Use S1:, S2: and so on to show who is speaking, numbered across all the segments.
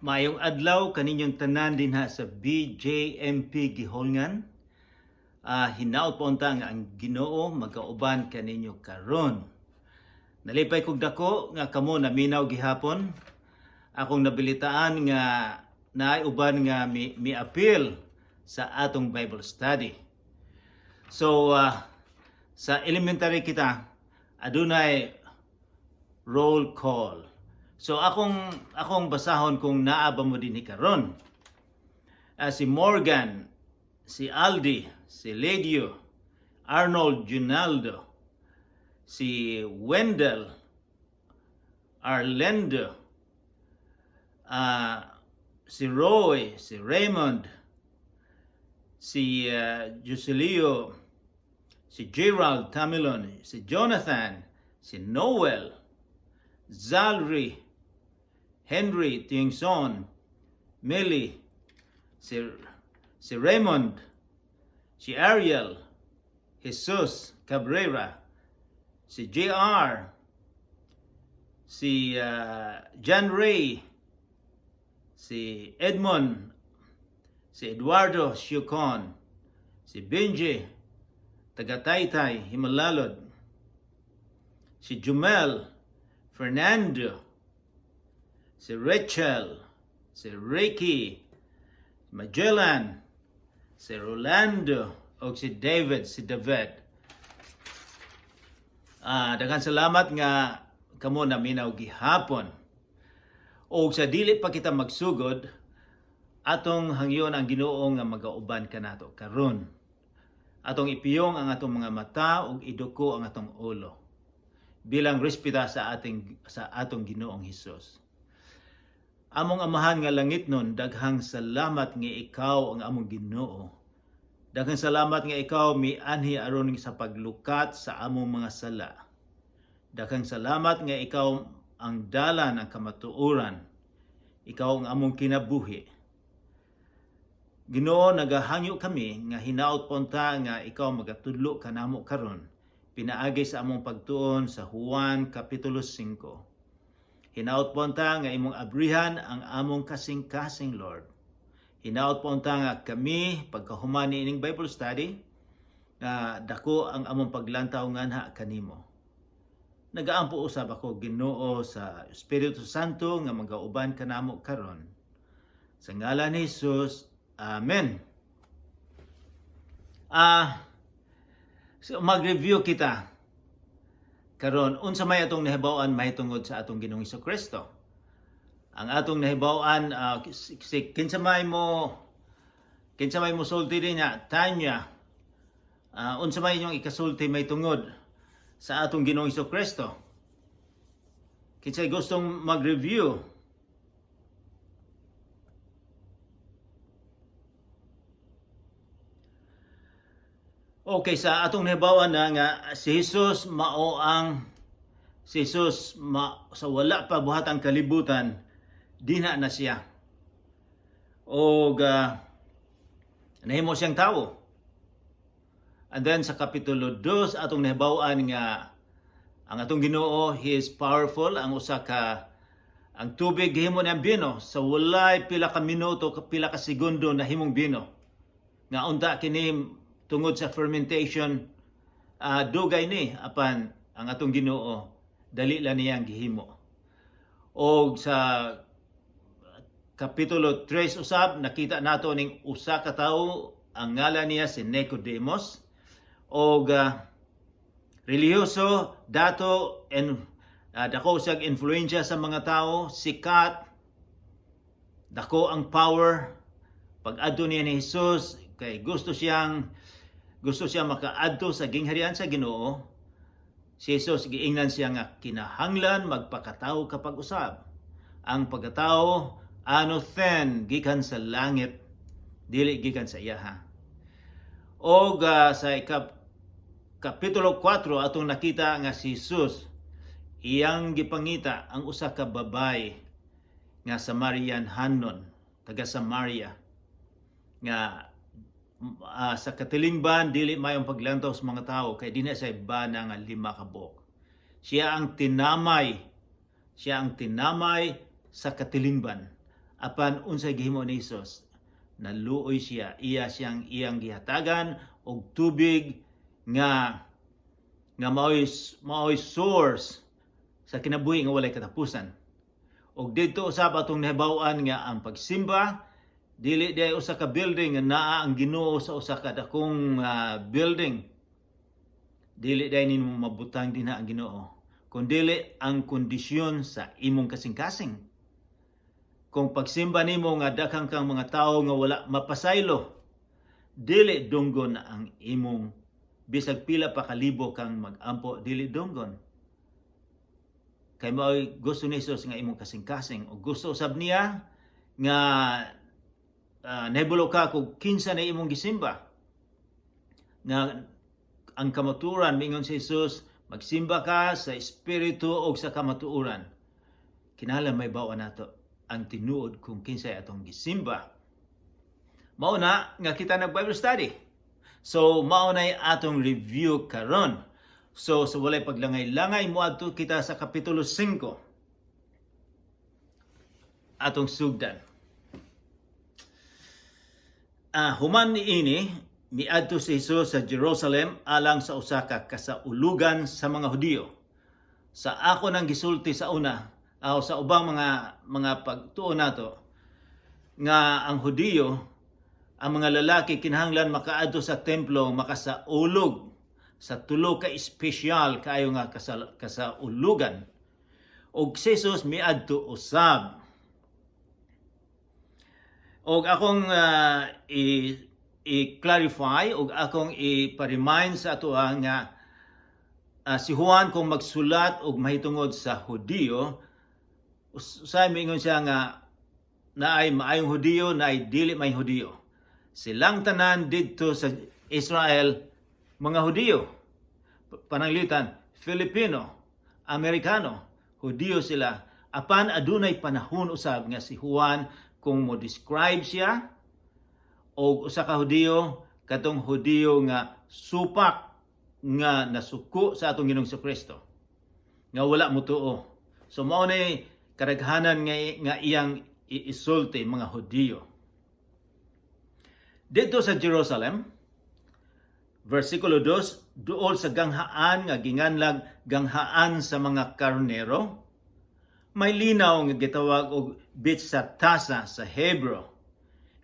S1: Maayong adlaw kaninyong tanan dinha sa BJMP Giholngan. Hinaot po unta nga ang Ginoo magauban kaninyo karon. Nalipay kog dako nga kamo naminaw gihapon. Akong nabilitaan nga naay uban nga mi-apil sa atong Bible study. So sa elementary kita adunay roll call. So akong basahon kung naa ba mo dinhi karon. Si Morgan, si Aldi, si Ledio, Arnold Junaldo, si Wendell, Arlendo, si Roy, si Raymond, si Joselio, si Gerald Tamilon, si Jonathan, si Noel, Zalri, Henry Tingson, Millie, si Raymond, si Ariel, Jesus Cabrera, si JR, si John Ray, si Edmond, si Eduardo Siucon, si Benji, Tagataytay, Himalalod, si Jumel, Fernando, si Rachel, si Ricky, Magellan, si Rolando, o si David, si David. Daghan salamat nga kamo naminaw gihapon. O sa dili pa kita magsugod, atong hangyon ang Ginoo nga magauban kanato karon. Atong ipiyong ang atong mga mata ug iduko ang atong ulo bilang respeta sa atong Ginoong Hesus. Among Amahan nga langitnon, daghang salamat nga ikaw ang among Ginoo. Daghang salamat nga ikaw mianhi aron sa paglukat sa among mga sala. Daghang salamat nga ikaw ang dalan, ang kamatuoran. Ikaw ang among kinabuhi. Ginoo, nagahangyo kami nga hinaot po unta nga ikaw magatudlo kanamo karon pinaagi sa among pagtuon sa Juan Kapitulo 5. Hinaot po unta nga imong abrihan ang among kasing-kasing, Lord. Hinaot po unta nga kami pagkahuman ining Bible study nga dako ang among paglantaw nganha kanimo. Nagaampo usab ako, Ginoo, sa Espiritu Santo nga magauban kanamo karon. Sa ngalan ni Jesus, Amen. So mag-review kita karon unsa may atong nahibaw-an mahitungod sa atong Ginoong Kristo. Ang atong nahibaw-an, si kinsa may mo sulti din niya, Tanya, unsa may inyong ikasulti mahitungod sa atong Ginoong Kristo? Kinsay gustong mag-review? Okay, sa atong nahibaw-an na nga si Jesus mao ang si Jesus sa wala pa buhat ang kalibutan, dinha na siya. Og nahimo siyang tawo. And then sa Kapitulo 2 atong nahibaw-an nga ang atong Ginoo, he is powerful, ang usa ka ang tubig gihimo niyang bino sa walay pila ka minuto, pila ka segundo nahimong bino. Nga unta kini tungod sa fermentation, dugay ni, apan ang atong Ginoo dali lang niyang gihimo. Og sa Kapitulo 3 usab nakita nato ning usa ka tawo, ang ngalan niya si Nicodemus, og relihiyoso dato and dako siyang influensya sa mga tao, sikat, dako ang power. Pag adto niya ni Jesus kay gusto siya makaadto sa gingharian sa Ginoo, si Jesus giingnan siya nga kinahanglan magpakatao kapag usab. Ang pagkatao anothen gikan sa langit, dili gikan sa iyaha. Og sa Kapitulo 4 atong nakita nga si Jesus iyang gipangita ang usa ka babay nga Samarian hanon, taga Samaria, nga sa katilingban dili mayong paglantaw sa mga tao kay di na siya bana nga lima ka buok. Siya ang tinamay sa katilingban. Apan unsay gihimo ni Jesus? Naluoy siya, iya siyang iyang gihatagan og tubig nga maoy source sa kinabuhi nga walay katapusan. Og didto usab atong nahibaw-an nga ang pagsimba dili diay usa ka building nga naa ang Ginoo sa usa ka dakong building. Dili diay nimo mabutang dinha ang Ginoo. Kun dili ang kondisyon sa imong kasing-kasing. Kung pagsimba nimo nga daghan kang mga tawo nga wala mapasaylo, dili dunggon ang imong bisag pila pa kalibo kang magampo, dili dunggon. Kay mao'y gusto ni Jesus nga imong kasing-kasing o gusto usab niya nga nahibalo ka kung kinsa na imong gisimba. Nga ang kamatuoran, mingon si Jesus, magsimba ka sa espiritu o sa kamatuoran. Kinahanglan mahibaw-an nato ang tinuod kung kinsay atong gisimba. Mao na nga kita nag Bible study. So mao na atong review karon. So sa walay paglangay-langay, moadto kita sa kapitulo 5. Atong sugdan. Human niini, miadto si Jesus sa Jerusalem alang sa usa ka kasaulugan sa mga Hudiyo. Sa ako nang gisulti sa una, o sa ubang mga pagtuo nato nga ang Hudiyo, ang mga lalaki kinahanglan makaadto sa templo makasaulog sa tulo ka espesyal kaayo nga kasaulugan. Og si Jesus miadto usab. Og akong i-clarify og akong i-remind sa ato nga si Juan kung magsulat og mahitungod sa Hudiyo, usahay moingon siya nga naay maayong Hudiyo, naay dili may Hudiyo. Silang tanan didto sa Israel mga Hudiyo. Pananglitan, Filipino, Amerikano, Hudiyo sila. Apan adunay panahon usab nga si Juan kung mo describe siya og usa ka Hudiyo, katong Hudiyo nga supak nga nasuko sa atong Ginoong Kristo nga wala motuo. So mao ni kadaghanan nga iyang iisulti mga Hudiyo. Didto sa Jerusalem, versikulo 2, duol sa ganghaan nga ginganlag Ganghaan sa mga Karnero, may linaw nga gitawag og Betsatasa sa Hebrew.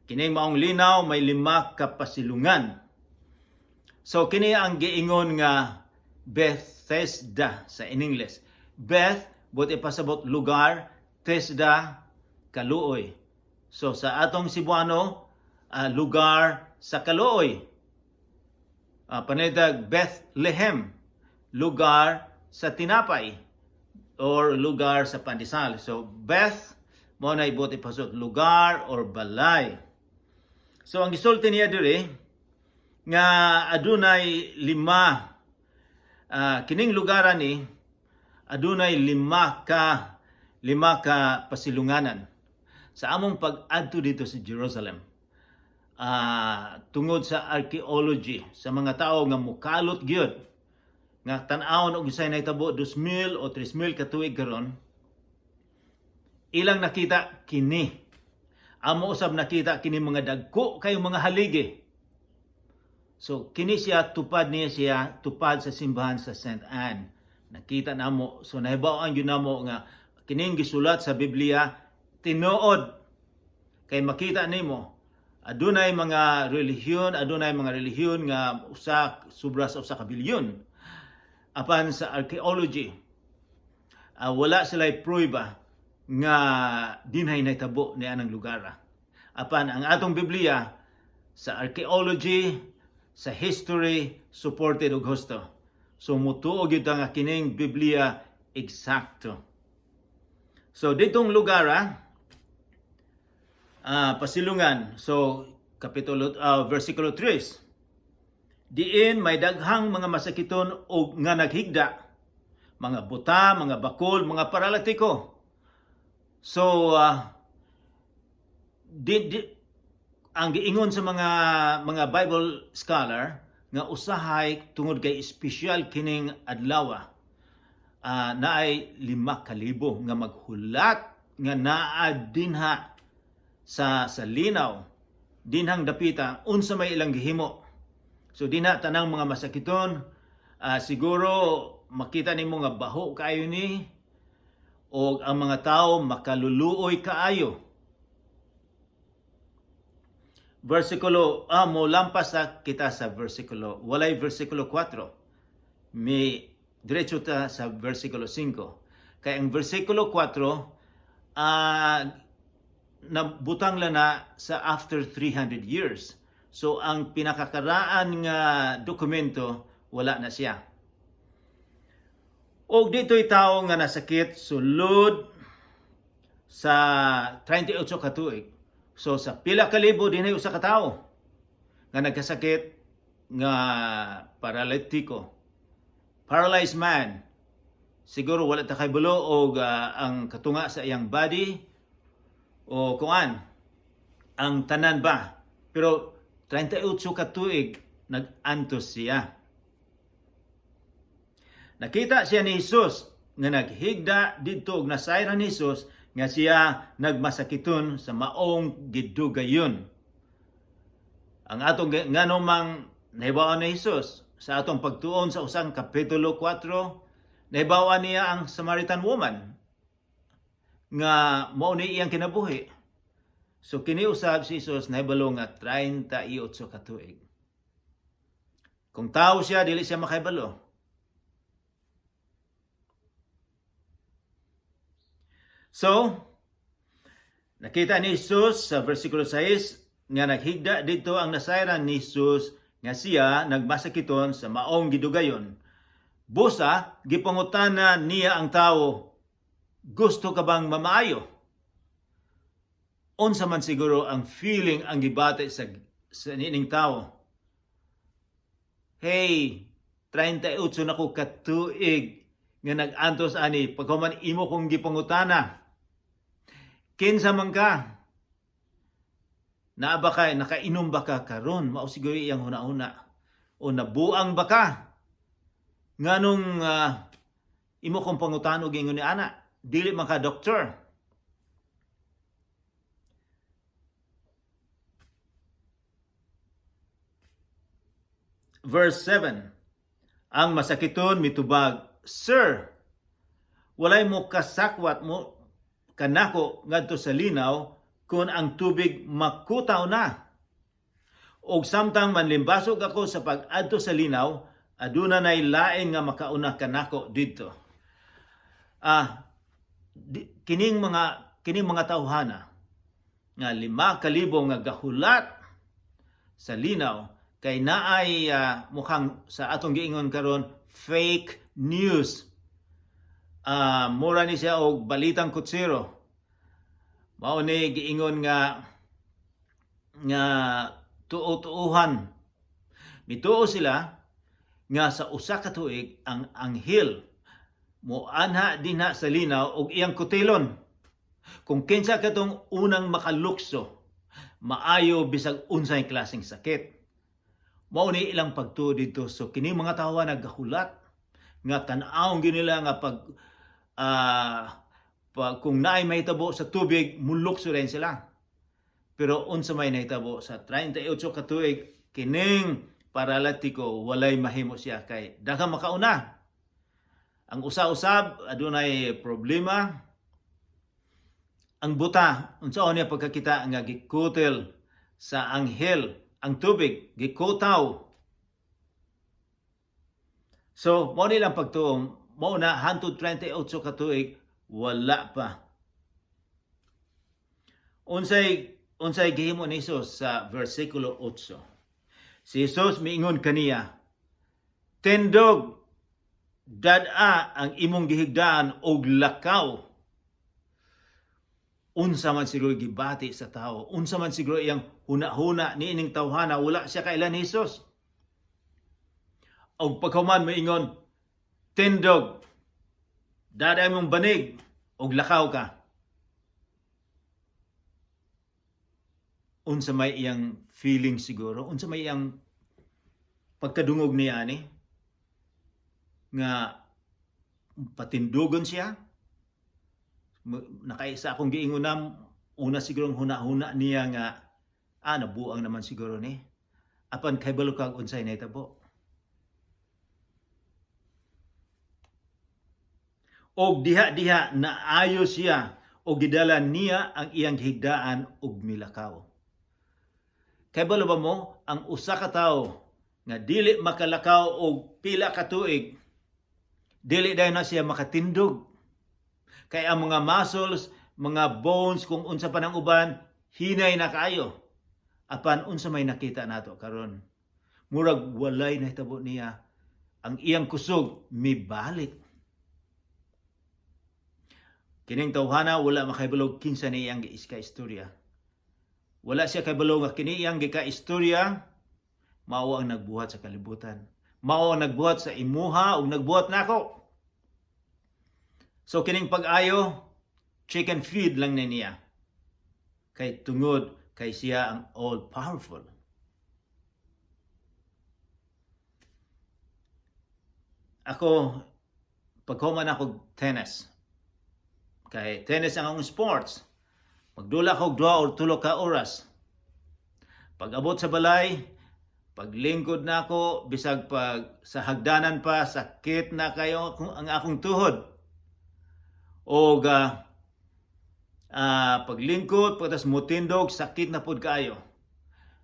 S1: Kini maong linaw may lima ka pasilungan. So kini ang giingon nga Bethesda sa in English. Beth, buot ipasabot lugar, Tesda, kaluoy. So sa atong Cebuano, lugar sa kaluoy. Panitag Bethlehem, lugar sa tinapay or lugar sa pandesal. So Beth mao na buot ipasabot lugar or balay. So ang gisulti niya diri nga adunay lima, kining lugaran ni adunay lima ka pasilunganan sa among pag-adto didto sa Jerusalem. Tungod sa archaeology, sa mga tao nga mukalot gyud nga tan-awon og unsay nahitabo 2,000 o 3,000 ka tuig karon, ilang nakita kini. Amo usab nakita kini mga dagko kayong mga haligi. So kini siya tupad niya siya tupad sa simbahan sa St. Anne. Nakita namo, so nahibaw-an gyud namo nga kining gisulat sa Biblia tinuod. Kay makita nimo adunay mga relihiyon nga usa sobra sa usa ka bilyon. Apan sa archaeology, wala sila prueba nga dinhay nahitabo ni anang lugar. Apan ang atong Biblia sa archaeology, sa history, supported og husto. So mutuo gyud ta nga kining Biblia eksakto. So ditong lugar pasilungan. So kapitulo versikulo 3. Diin may daghang mga masakiton og nga naghigda, mga buta, mga bakol, mga paralitiko. So ang giingon sa mga Bible scholar nga usahay tungod kay espesyal kining adlaw, naay 5,000 nga maghulat nga naa dinha. sa linaw dinhang dapita, unsa may ilang gihimo. So dinha tanang mga masakiton, siguro makita nimo nga baho kaayo ni og ang mga tao makaluluoy kaayo. Versikulo, mo lampas sa kita sa versikulo, walay versikulo 4. Mi diretso ta sa versikulo 5. Kay ang versikulo 4 nabutang lang na sa after 300 years. So ang pinakakaraan nga dokumento, wala na siya. Og dito'y tao nga nasakit sulod sa 38 ka tuig. So sa pila ka libo, dinhi usa ka tawo nga nagkasakit nga paralitiko. Paralyzed man. Siguro wala ta kahibalo og ang katunga sa iyang body o kuan ang tanan ba. Pero 38 ka tuig nag-antos siya. Nakita siya ni Jesus nga naghigda didto og nasayran ni Jesus nga siya nagmasakiton sa maong gidugayon. Ang atong ngano mang nahibaw-an ni Jesus sa atong pagtuon sa usang kapitulo 4, nahibaw-an niya ang Samaritan woman nga mao ni iyang kinabuhi. So kini usab si Jesus nahibalo nga 38 ka tuig. Kung tao siya, dili siya makahibalo. So, nakita ni Jesus sa versikulo 6 nga naghigda didto ang nasayran ni Jesus nga siya nagmasakiton sa maong gidugayon. Busa, gipangutana niya ang tao, "Gusto ka bang mamaayo?" Unsa man siguro ang feeling ang gibati sa niining tao? "Hey, 38 na ko katuig nga nag-antos ani, paghuman imo kong gipangutana. Kinsa man ka? Naa ba ka, nakainom ba ka karon?" Mao siguro iyang huna-huna. "O nabuang ba ka? Nganong imo kong pangutana og ingon ni ana? Dili man ka doktor." Verse 7. Ang masakiton mitubag, "Sir, walay mo kasakwat mo kanako ngadto sa linaw kung ang tubig makutaw na. Og samtang manlimbasog ako sa pag-adto sa linaw, aduna nay lain nga makauna kanako didto." Kining mga tawhana nga 5,000 nga gahulat sa linaw kay naay mukhang sa atong giingon karon, fake news. Mura ni siya og balitang kutsero. Mao ni giingon nga tuo-tuohan. Mituo sila nga sa usa ka tuig ang anghel moanha dinha sa linaw og iyang kutilon. Kung kinsa katong unang makalukso, maayo bisag unsay klaseng sakit. Mao ni ilang pagtuo didto. So kini mga tawo naggahulat nga tan-awon gyud nila nga pag kung naay mahitabo sa tubig, mulukso rin sila. Pero unsa may nahitabo sa 38 ka tuig, kining paralitiko walay mahimo siya kay daghang makauna. Ang usa-usab adunay problema. Ang buta, unsaon niya pagkakita nga gikutil sa anghel ang tubig, gikutaw. So, mao nilang pagtuo, mao na hantod 38 ka tuig wala pa. Unsay gihimo ni Jesus sa versikulo 8? Si Jesus miingon kaniya, "Tindog, dad-a ang imong gihigdaan og lakaw." Unsa man siguro gibati sa tao, unsa man siguro iyang huna-huna niining tawhana, wala siya kaila ni Jesus. Og paghuman moingon, "Tindog, dad-a imong banig og lakaw ka." Unsa may iyang feeling siguro, unsa may iyang pagkadungog niya ani nga patindugon siya. Nakaisa akong giingon na Una sigurong huna-huna niya nga, "Ah, nabuang naman siguro ni." Apan kaybalo kag unsay nahitabo. Og diha-diha naayo siya og gidala niya ang iyang gihigdaan og milakaw. Kaybalo ba mo ang usa ka tawo nga dili makalakaw og pila ka tuig, dili dayon na siya makatindog? Kay ang mga muscles, mga bones, kung unsa pa nang uban, hinay na kaayo. Apan unsa may nakita nato karon? Murag walay nahitabo niya. Ang iyang kusog mibalik. Kining tawhana wala makahibalo kinsa ni iyang giika istorya. Wala siya kahibalo nga kini iyang gika-istorya mao ang nagbuhat sa kalibutan. Mao ang nagbuhat sa imuha ug nagbuhat nako. So kining pag-ayo, chicken feed lang ni niya. Kay tungod kay siya ang all powerful. Ako, paghuman ako tennis. Kay tennis ang akong sports. Magdula ko 2 or 3 ka oras. Pag abot sa balay, paglingkod na ako, bisag pag sa hagdanan pa, sakit na kayo ang akong tuhod. O paglingkod, pagkas mutindog, sakit na pud kaayo.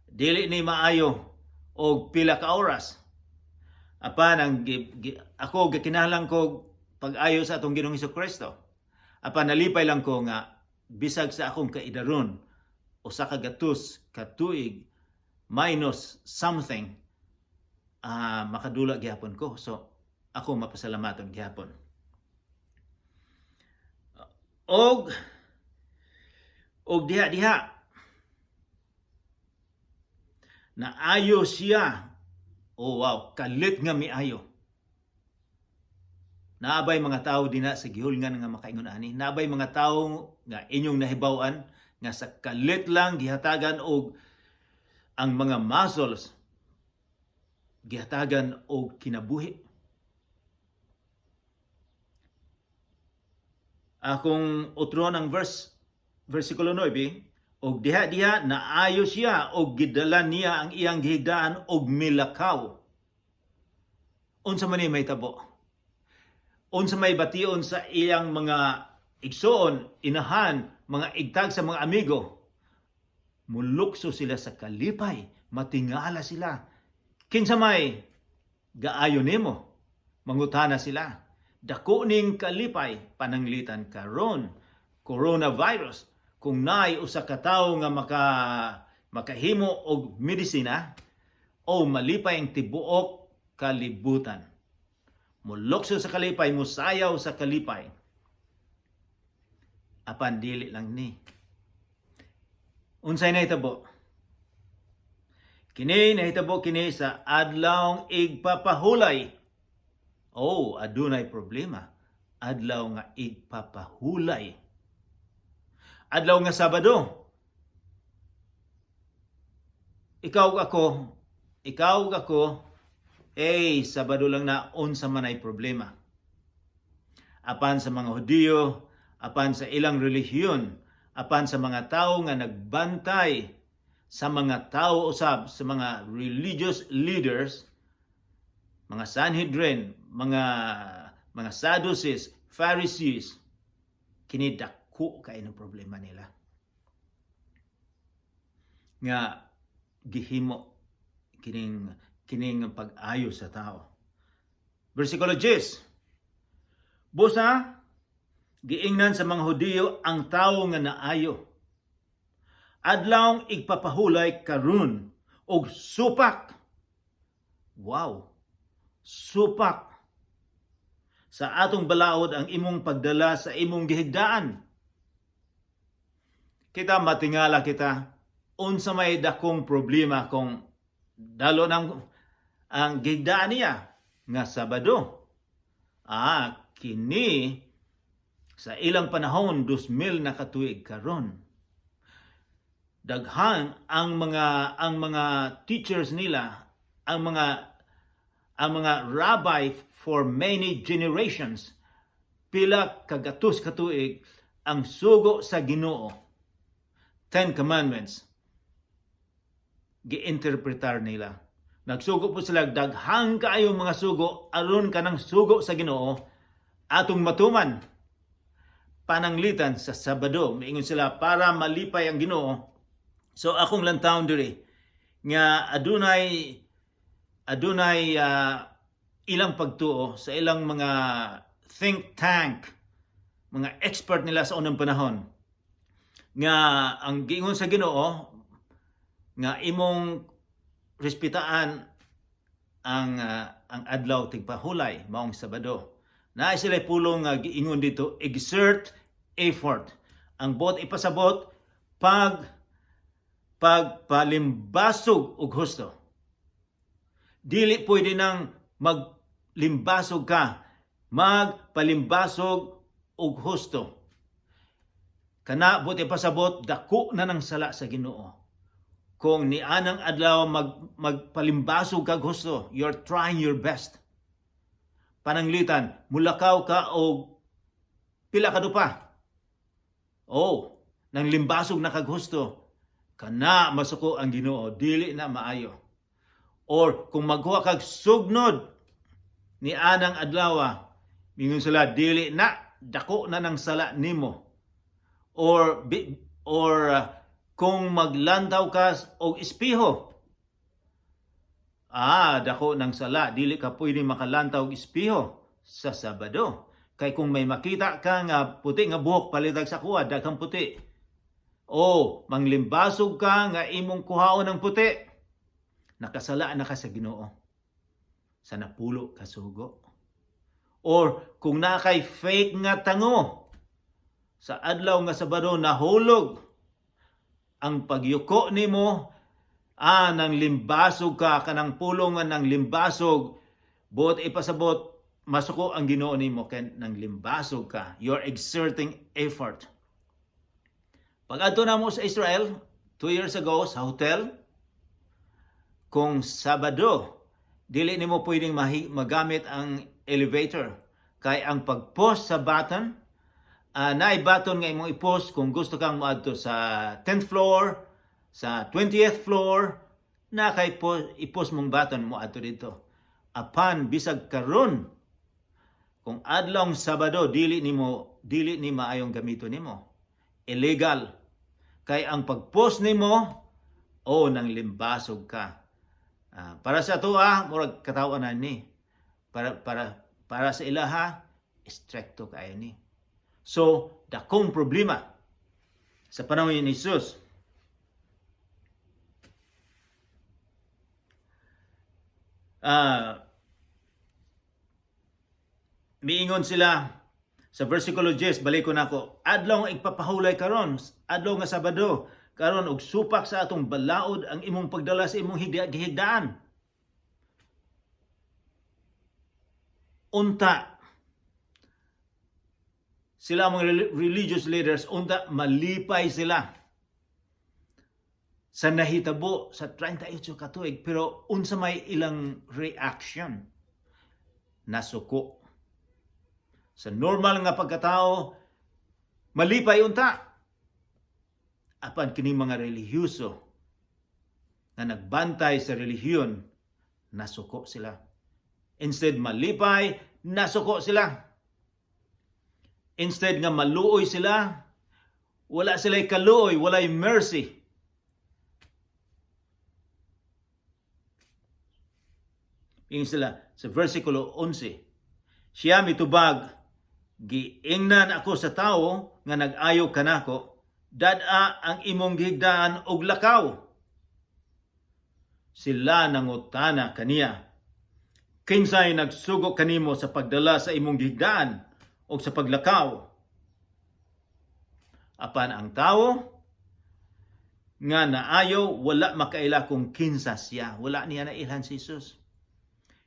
S1: Dili ni maayo og pila ka oras. Apan ang ako gikinahanglan ko pag-ayo sa atong Ginoong Kristo. Apan nalipay lang ko nga bisag sa akong kaidaron 100 ka tuig minus something, makadula gihapon ko. So ako mapasalamaton gihapon. Og diha-diha naayo siya. Oh wow, kalit nga miayo. Naabay mga tao dinha sa gihulngan nga makaingon ani? Naabay mga tao nga inyong nahibaw-an nga sa kalit lang gihatagan og ang mga muscles, gihatagan og kinabuhi? Akong utro ng verse, versikulo 9, og diha-diha naayo siya og gidala niya ang iyang gihigdaan og milakaw. Unsa man ni mahitabo? Unsa may bation sa iyang mga igsoon, inahan, mga igtag sa mga amigo? Mulukso sila sa kalipay, matingala sila. "Kinsa may gaayo nimo?" mangutana sila. Dako ning kalipay. Pananglitan karon, coronavirus, kung naay usa ka tawo nga makahimo og medisina o malipay ang tibuok kalibutan. Mulukso sa kalipay, musayaw sa kalipay. Apan dili lang ni. Unsay nahitabo? Kini nahitabo kini sa Adlawng Igpapahulay. Oh, adunay problema. Adlaw nga Igpapahulay. Adlaw nga Sabado. Ikaw ug ako, ikaw ug ako, hey, Sabado lang na, unsa man ay problema? Apan sa mga Hudiyo, apan sa ilang relihiyon, apan sa mga tao nga nagbantay sa mga tao usab, sa mga religious leaders, mga Sanhedrin, mga Sadducees, Pharisees, kini dako kay ng problema nila. Nga gihimo kining pag-ayo sa tao. Versikulo 10. Busa giingnan sa mga Hudiyo ang tawo nga naayo, "Adlawng Igpapahulay karon og supak." Wow. Supak. Sa atong balaod ang imong pagdala sa imong gihigdaan. Kita matingala kita, unsa may dakong problema kung dalo ng ang gihigdaan niya nga Sabado? Kini sa ilang panahon, 2000 na katuig karon. Daghan ang mga teachers nila, ang mga rabbi for many generations, pila kagatos katuig ang sugo sa Ginoo. Ten Commandments, giinterpretar nila. Nagsugo po sila daghang kaayo mga sugo aron kanang sugo sa Ginoo atong matuman, pananglitan sa Sabado. Miingon sila para malipay ang Ginoo. So akong lantawon diri nga adunay adunay ilang pagtuo sa ilang mga think tank, mga expert nila sa unang panahon nga ang giingon sa Ginoo nga imong respetaan ang adlaw tigpahulay, maong Sabado. Naa sila pulong nga giingon dito, exert effort. Ang buot ipasabot, pagpalimbasog og husto. Dili pwede nang maglimbasog ka, magpalimbasog og husto. Kana, buot ipasabot, dako na ng sala sa Ginoo. Kung nianang adlaw magpalimbasog kag husto, you're trying your best. Pananglitan, mulakaw ka og pila ka dupa. Oh, nang limbasog na kag husto, kana masuko ang Ginoo, dili na maayo. Or kung maghuwa kag sugnod ni anang adlaw, mingon sila, dili na, dako na ng sala nimo. Or kung maglantaw ka og espiho, dako ng sala, dili ka pwede makalantaw og espiho sa Sabado. Kay kung may makita ka nga puti nga buhok, palitag sa kuha, daghang puti. O manglimbasog ka nga imong kuhaon ng puti, nakasala na ka sa Ginoo sa 10 ka sugo. Or kung naa kay fake nga tango sa adlaw nga Sabado, nahulog ang pagyuko nimo, nang limbasog ka. Kanang pulong nga nang limbasog, buot ipasabot, masuko ang Ginoo nimo kay nang limbasog ka, you're exerting effort. Pag adto namo sa Israel 2 years ago, sa hotel, kung Sabado, dili nimo pwedeng magamit ang elevator kay ang pag-push sa button, naay button nga imong i-push kung gusto kang moadto sa 10th floor, sa 20th floor, na kay i-push mong button, mo adto dito. Apan bisag karon, kung adlawng Sabado, dili ni maayong gamiton nimo, illegal, kay ang pag-push nimo, o nang limbasog ka. Para sa atoa, murag katawa na ni. Para sa ilaha, istrikto kaayo ni. So, dakong problema sa panahon ni Jesus. Miingon sila sa versikulo 10, balik ko nako, "Adlaw nga igpapahulay karon, adlaw nga Sabado, karon og supak sa atong balaod ang imong pagdala sa imong gihigdaan." Unta sila mga religious leaders, unta malipay sila sa nahitabo sa 38 ka tuig, pero unsa may ilang reaction? Nasuko. Sa normal nga pagkatao, malipay unta. Apan kini mga relihiyoso nga nagbantay sa relihiyon, nasuko sila. Instead malipay, nasuko sila. Instead nga maluoy sila, wala sila'y kaluoy, walay mercy. Ingon sila sa versikulo 11, siya mitubag, "Giingnan ako sa tawo nga nag-ayo kanako, 'Dad-a ang imong gihigdaan og lakaw.'" Sila nangutana kaniya, "Kinsay nagsugo kanimo sa pagdala sa imong gihigdaan o sa paglakaw?" Apan ang tawo nga naayo, wala makaila kung kinsa siya. Wala niya nailhan si Jesus.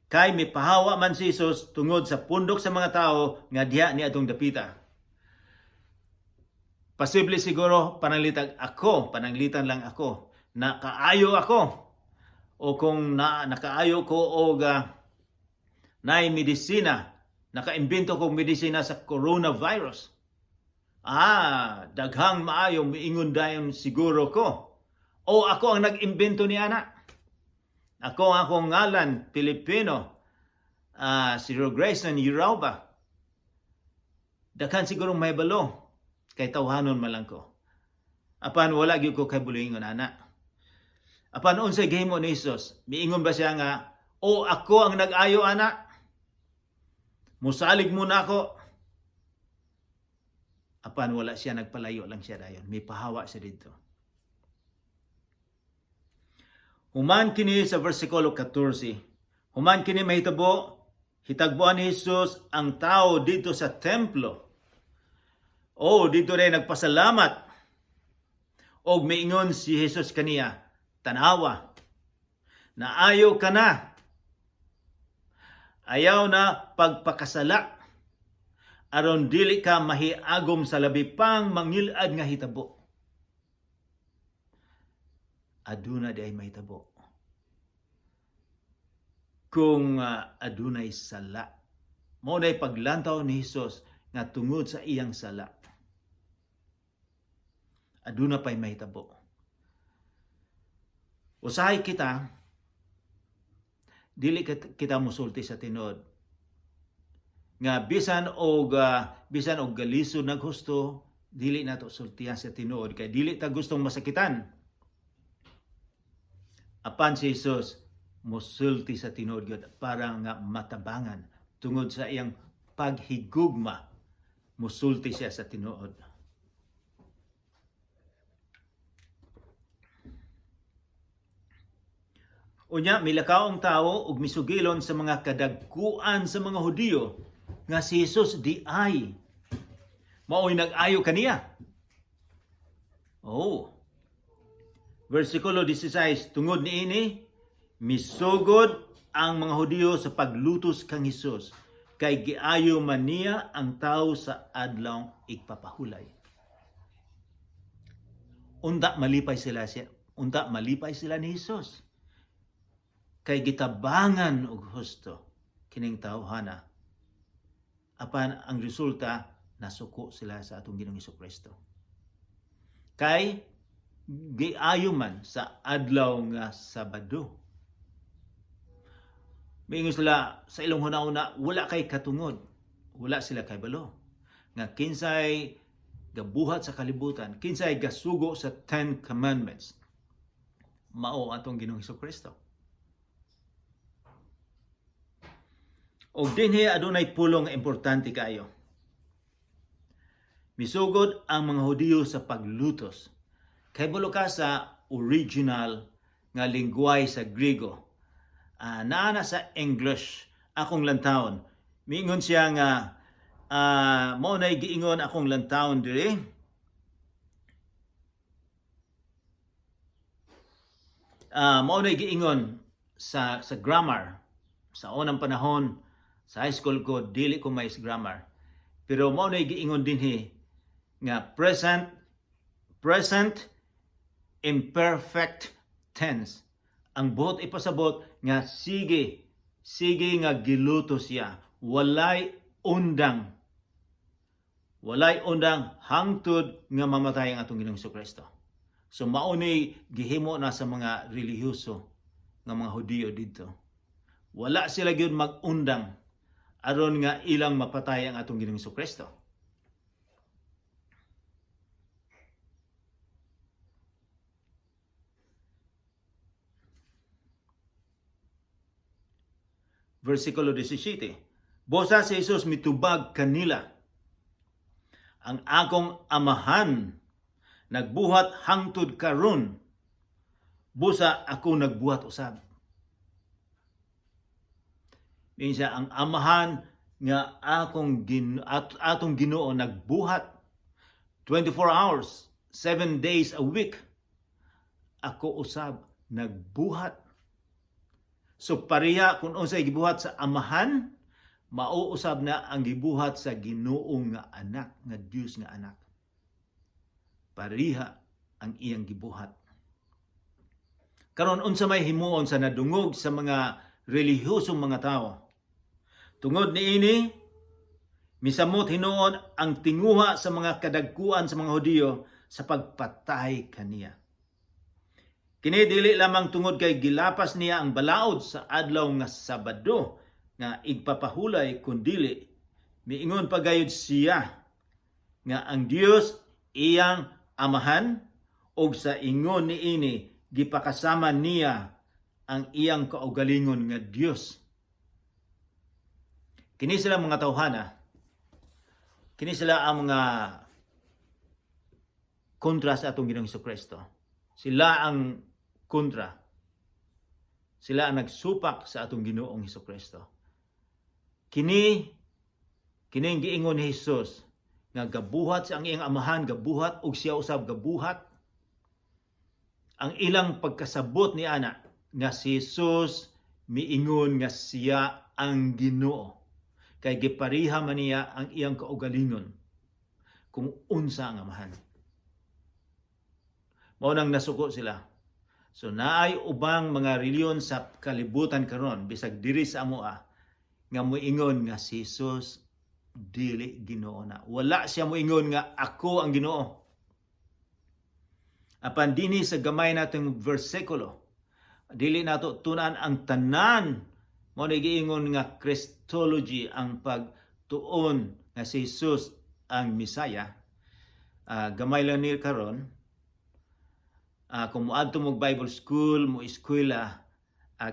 S1: Kay mipahawa man si Jesus tungod sa pundok sa mga tao nga diha ni atong dapita. Posible siguro pananglitag ako, pananglitan lang ako, nakaayo ako o kung nakaayo ko og naay medisina, nakaimbento kog medisina sa coronavirus. Ah, daghang maayo, miingon dayon siguro ko. O ako ang nag-imbento ni ana. Ako ang akong ngalan, Pilipino. Ah, si Grayson Urauba. Daghan siguro mahibalo kay tawhanon man lang ko. Apan wala gyud ko kay bulingon ana. Apan unsay gihimo ni Jesus? Miingon ba siya nga, "O ako ang nag-ayo ana? Musalig mo na ako"? Apan wala siya, nagpalayo lang siya dayon. Mipahawa siya didto. Human kini sa versikulo 14. Human kini mahitabo, hitagboan ni Jesus ang tao didto sa templo. Oh, didto rin nagpasalamat. Og miingon si Jesus kaniya, "Tanawa, naayo ka na. Ayaw na pagpakasala, aron dili ka mahiagom sa labi pang mangilad nga hitabo." Aduna diay mahitabo kung adunay sala. Mao nay paglantaw ni Jesus nga tungod sa iyang sala. Aduna pay mahitabo. Usahay kita dili kita musulti sa tinuod nga bisan og galisod naghusto, dili nato sultihan sa tinuod kay dili ta gustong masakitan. Apan si Jesus musulti sa tinuod gyud para nga matabangan. Tungod sa iyang paghigugma, musulti siya sa tinuod. Unya milakaw ang tao ug misugilon sa mga kadagkuan sa mga Hudiyo nga si Jesus di ay maoy nag-ayo kaniya. Oh. Versikulo 16, tungod niini misugod ang mga Hudiyo sa paglutos kang Hesus kay giayo man niya ang tao sa adlaw igpapahulay. Unta malipay sila ni Hesus kay gitabangan og husto kining tawhana. Apan ang resulta, nasuko sila sa atong Ginoong Kristo kay giayo man sa adlaw nga Sabado. Miingon sila sa ilong huna-huna, wala kay katungod, wala sila kay balo nga kinsay gabuhat sa kalibutan, kinsay gasugo sa Ten Commandments, mao atong Ginoong Kristo. Og dinhi adunay pulong nga importante kaayo. Misugod ang mga Hudiyo sa paglutos. Kay ka sa original nga lingguay sa Griego. Naa na sa English akong lantawon. Miingon siya nga mao nay giingon akong lantawon diri. Mao nay giingon sa grammar sa unang panahon sa high school ko, dili ko mais grammar. Pero mao nay giingon dinhi nga present imperfect tense. Ang buot ipasabot nga sige sige nga giluto siya, walay undang. Walay undang hangtod nga mamatay ang atong Ginoong Kristo. So mao ni gihimo na sa mga relihiyoso nga mga Hudiyo didto. Wala sila gyud mag-undang aron nga ilang mapatay ang atong Ginoong Kristo. Versikulo 17. Bosa si Jesus mitubag kanila, "Ang akong amahan nagbuhat hangtod karon, busa ako nagbuhat usab." Minsa ang amahan nga atong Ginoo nagbuhat 24 hours, 7 days a week. Ako usab nagbuhat. So pareha kung unsay gibuhat sa amahan, mauusab na ang gibuhat sa Ginoo nga anak, nga Dios nga anak. Pareha ang iyang gibuhat. Karon, unsa may himuon sa nadungog sa mga relihiyosong mga tao? Tungod niini, Misamot hinuon ang tinguha sa mga kadagkuan sa mga Hudiyo sa pagpatay kaniya. Kini dili lamang tungod kay gilapas niya ang balaod sa adlaw nga Sabado nga igpapahulay, kundili miingon pa gayud siya nga ang Dios iyang Amahan og sa ingon niini gipakasama niya ang iyang kaugalingon nga Dios. Kini sila mga tawhana. Kini sila ang mga kontra sa atong Ginoong Kristo. Sila ang kontra. Sila ang nagsupak sa atong Ginoong Hesus Kristo. Kini ang giingon ni Jesus nga gabuhat sa ang iyang Amahan, gabuhat ug siya usab gabuhat. Ang ilang pagkasabot ni ana nga si Jesus miingon nga siya ang Ginoo kay gipariha man niya ang iyang kaugalingon kung unsa ang Amahan. Mao nang nasuko sila. So naay ubang mga reliyon sa kalibutan karon, bisag diri sa amoa, nga moingon nga si Jesus dili Ginoo na. Wala siya moingon nga ako ang Ginoo. Apan dinhi sa gamay natong bersikulo, dili nato tunan ang tanan. Mao na giingon nga Christology, ang pagtuon nga si Jesus ang Misaya. Gamay lang ni karon. Kung moadto mo Bible school, mo eskwela,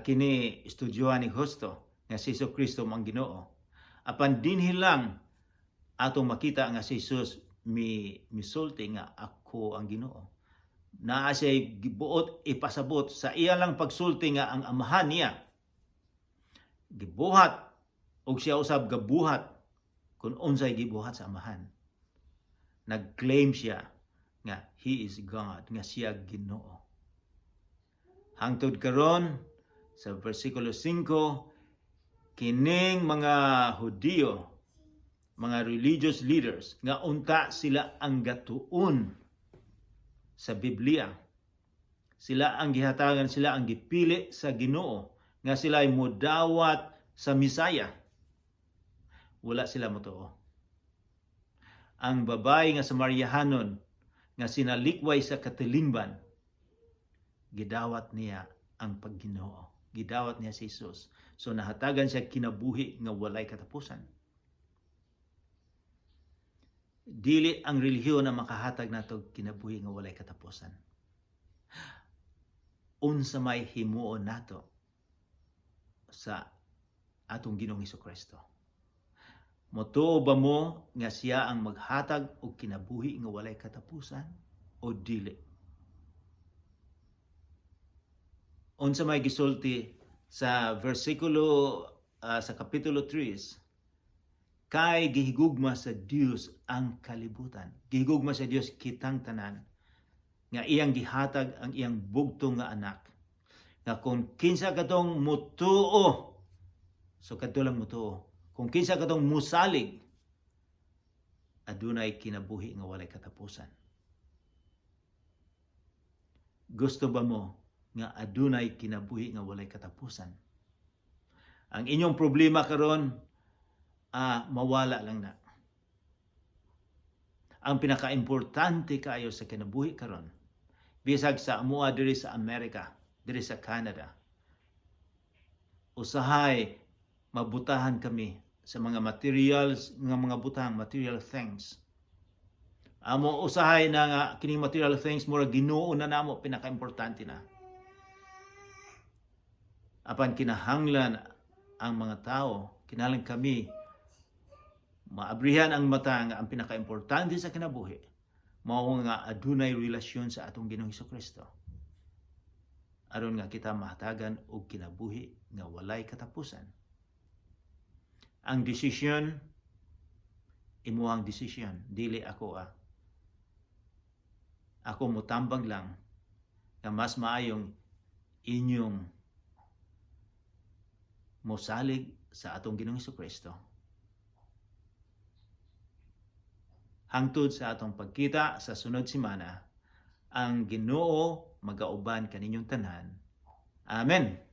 S1: kini estudyohan ni husto nga si Jesus Kristo ang Ginoo. Apan dinhi lang atong makita nga si Jesus mi misulti nga ako ang Ginoo. Naa siya gibuot ipasabot sa iya lang pagsulti nga ang Amahan niya gibuhat og siya usab gabuhat kung unsay gibuhat sa Amahan. Nag-claim siya nga he is God, nga siya Ginoo. Hangtod karon sa versikulo 5, kining mga Hudiyo, mga religious leaders, nga unta sila ang gatuon sa Biblia. Sila ang gihatagan, sila ang gipili sa Ginoo nga sila ay mudawat sa Misaya. Wala sila motuo. Ang babae nga Samariahanon nga sinalikway sa katilingban, gidawat niya ang pagginoo. Gidawat niya si Jesus. So nahatagan siya kinabuhi nga walay katapusan. Dili ang relihiyon na makahatag nato kinabuhi nga walay katapusan. Unsa may himuon nato sa atong Ginoong Kristo? Motuo ba mo nga siya ang maghatag og kinabuhi nga walay katapusan o dili? Unsa may gisulti sa versikulo sa kapitulo 3? Kay gihigugma sa Dios ang kalibutan. Gihigugma sa Dios kitang tanan nga iyang gihatag ang iyang bugtong nga anak nga kung kinsa katong mutuo, so kadto lang mutuo, kung kinsa katong musalig, adunay kinabuhi nga walay katapusan. Gusto ba mo nga adunay kinabuhi nga walay katapusan? Ang inyong problema karon mawala lang na. Ang pinakaimportante kaayo sa kinabuhi karon, bisag sa amoa diri sa Amerika, diri sa Canada, usahay mabutahan kami sa mga materials nga mga butang, material things. Amo usahay na nga kining material things mura Ginoo na namo, pinakaimportante na. Apan kinahanglan ang mga tao, kinahanglan kami maabrihan ang mata nga ang pinakaimportante sa kinabuhi mao nga adunay relasyon sa atong Ginoong Kristo aron nga kita mahatagan og kinabuhi nga walay katapusan. Ang desisyon, imuhang desisyon, dili ako ah. Ako mutambag lang nga mas maayong inyong mosalig sa atong Ginoong Kristo. Hangtod sa atong pagkita sa sunod semana, ang Ginoo magauban kaninyong tanan. Amen.